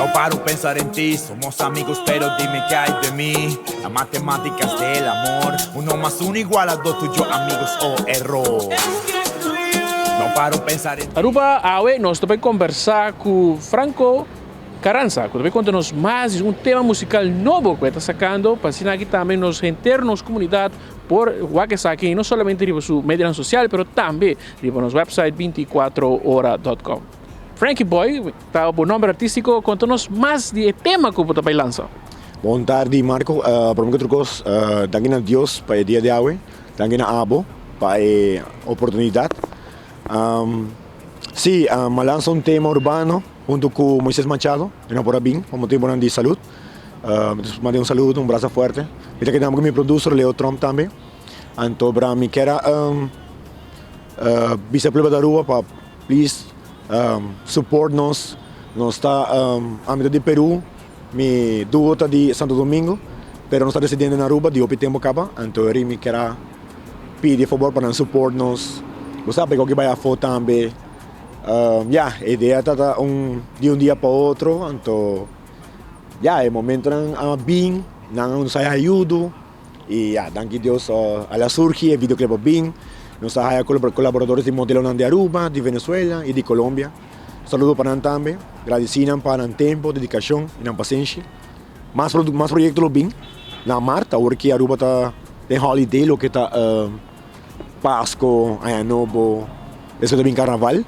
No paro pensar en ti, somos amigos, pero dime qué hay de mí. Las matemáticas del amor, uno más uno igual a dos, tú y yo amigos o error. No paro pensar en Aruba Awe, nos ta bay combersa cu Franco Carranza, cu ta bay conta nos mas di un tema musical nobo cu e ta sacando, pa asina aki tambe nos henter nos comunidad por wak esaki, no solamente riba su medionan social, pero tambe riba nos website 24ora.com. Frankie Boy, ta bo nomber artistico, conta nos mas di e tema cu bo ta bay lansa. Bon tardi, Marco. Prome cu otro cos, danki na Dios pa e dia di awe. Danki na abo pa e oportunidad. Si, mi a lansa un tema urbano hunto cu Moises Machado. E no por a bin pa motibonan di salud. Mi ta manda un saludo, un brasa fuerte. Mi ta keda cu mi producer Leo Tromp tambe. Anto bra mi kier a bisa pueblo di Aruba pa please support nos. Nos ta, ami ta di Peru, mi duo ta di Santo Domingo, pero nos ta residente na Aruba di hopi tempo caba. Anto eri mi kier a pidi e fabor pa nan support nos. Bo sa p'e bai afo tambe. Ya, e idea ta ta un di un dia pa otro, anto ya e momentonan a bin, nan a nos a ayudo y ya, danki Dios a la surgi e videoclip a bin. Nos a haya colaboradores di modelonan di Aruba, di Venezuela y di Colombia. Saludo pa nan tambe, gradeci nan pa nan tempo, dedicacion y nan pasenshi. Mas mas proyecto lo bin na maart, awor ki Aruba ta den holiday loke ta Pasco, Aña Nobo, despues ta bin Carnaval.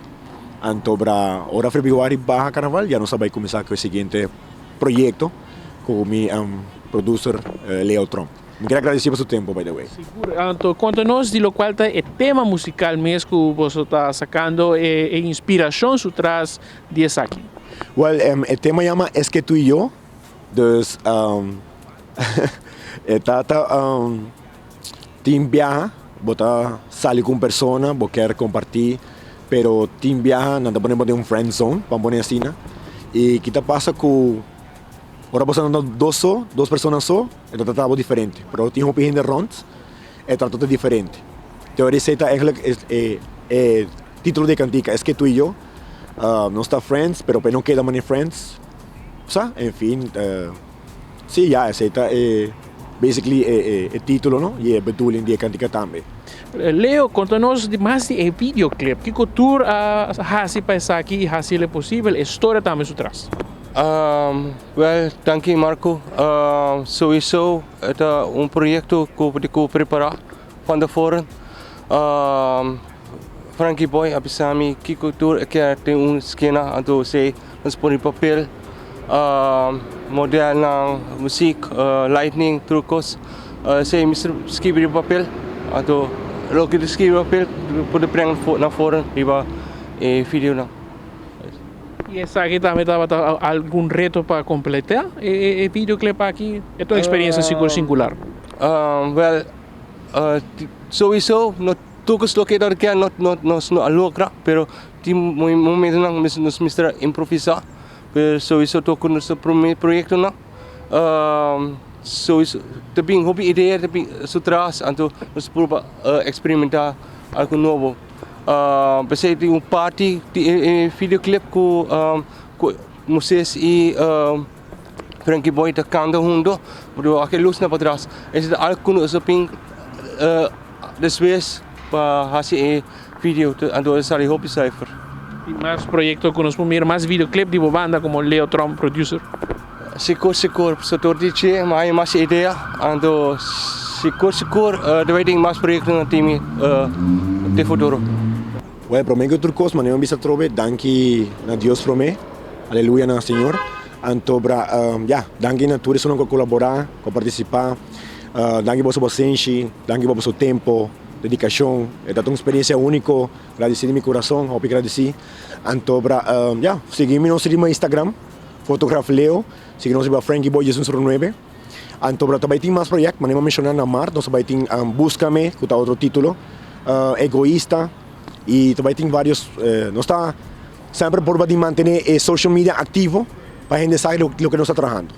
Anto bra ora Februari baha Carnaval ya nos ta bay cuminsa cu e siguiente proyecto cu mi producer Leo Tromp. Mi kier agradeci pa su tempo, by the way. Sigur. Anto conta nos di locual ta e tema musical mes cu boso ta sacando e inspiracion su tras di esaki. Well, e tema yama Es que tu y yo. Dus e tata tin biaha bo ta sali ku un persona bo kier kompartí pero tin biaha nan ta pone bo den un friend zone pa pone asina i kita pasa ku ora bo sta dos so dos persona so e ta trata bo diferente pero tin hopi hende rònt e trato ta diferente teoria esei ta eigenlijk e e titulo di e kantika es ke tu i yo nos ta friends pero pa e no keda manera friends. Sa, en fin, si ya esei ta e basically e e titulo no y e bedoeling di e kantika tambe. Leo, konta nos mas di e videoclip. Kiko tur a hasi pa esaki y hasi el posibel? E storia tambe su tras. Wel, danki Marco. Sowiso e ta un proyecto cu di cu prepara van tevoren. Frankie Boy a bisa mi kiko tur e kier den un skina anto esei nos pone papel, modelnan, muziek, lightning, tur kos. Esei mester skibi riba papel anto loke ta skibi riba papel por brenga na foren riba e videonan. Y esaki tambe tabata algun reto pa completa e videoclip aki? E ta un experiencia sigur singular. Wel, sowiso no tur kos loke ta kier nos no a logra, pero tin momentonan nos mester a improvisa, pero sowiso tur ku nos prome proyectonan sowiso ta bin hopi idea ta bin su tras, anto nos purba experimenta algo nobo. P'esei tin un parti di e videoclip ku Moises i Frankie Boy ta kanta hunto, pero wak e lusnan patras. Esei ta algu ku nos a bin despues pa hasi e video, anto a sali hopi zuiver. Tin mas proyekto ku nos por mira, mas videoclip di bo banda komo Leo Tromp producer? Sigur sigur, pasobra tur di dje mi haña mas idea, anto sigur sigur ta bai tin mas proyektonan tin mi den futuro. Bueno, prome ku tur kos, manera mi bisa atrobe, danki na Dios prome, aleluya na Señor. Anto bra, ya, danki na tur esunnan ku a kolaborá, ku a partisipá, danki pa boso pasenshi, danki pa boso tempo, dedikashon, e ta un eksperensia úniko, gradisí di mi kurason, hopi gradisí. Anto bra, ya, sigui mi nos riba Instagram, Fotograf Leo, sigui nos riba Frankie Boy 109. Anto bra ta bai tin mas proyèkt, manera mi a menshoná na mart nos ta bai tin Búskame, ku ta otro título, Egoista, i ta bai tin vários, nos ta semper purba di mantené e social media aktivo pa hende sa loke nos ta trahando.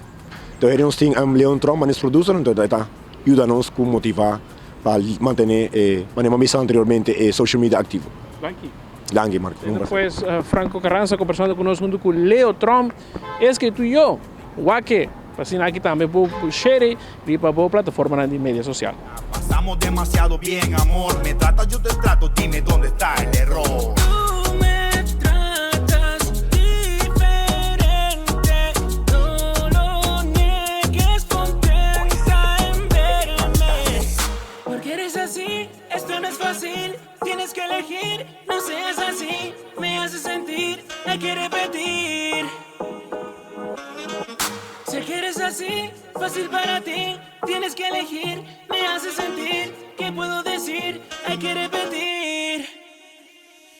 Enton heri nos tin Leon Tromp manes producer, enton e ta yuda nos ku motivá pa mantené e, manera mi a bisa anteriormente, e social media aktivo. Danki. Danki, Marco. Un plaser. Pues Franco Carranza kombersando ku nos huntu ku Leo Tromp. Es ke tu yo, wak e, pa asina aki tambe bo share riba bo plataformanan di media sosial. Pasamos demasiado bien, amor. Me tratas, yo te trato. Dime dónde está el error. Tú me tratas diferente, no lo niegues, contenta en verme. Porque eres así, esto no es fácil, tienes que elegir, no seas así, me haces sentir, hay que repetir. Sé que eres así, fácil para ti, tienes que elegir, me haces sentir, ¿qué puedo decir? Hay que repetir.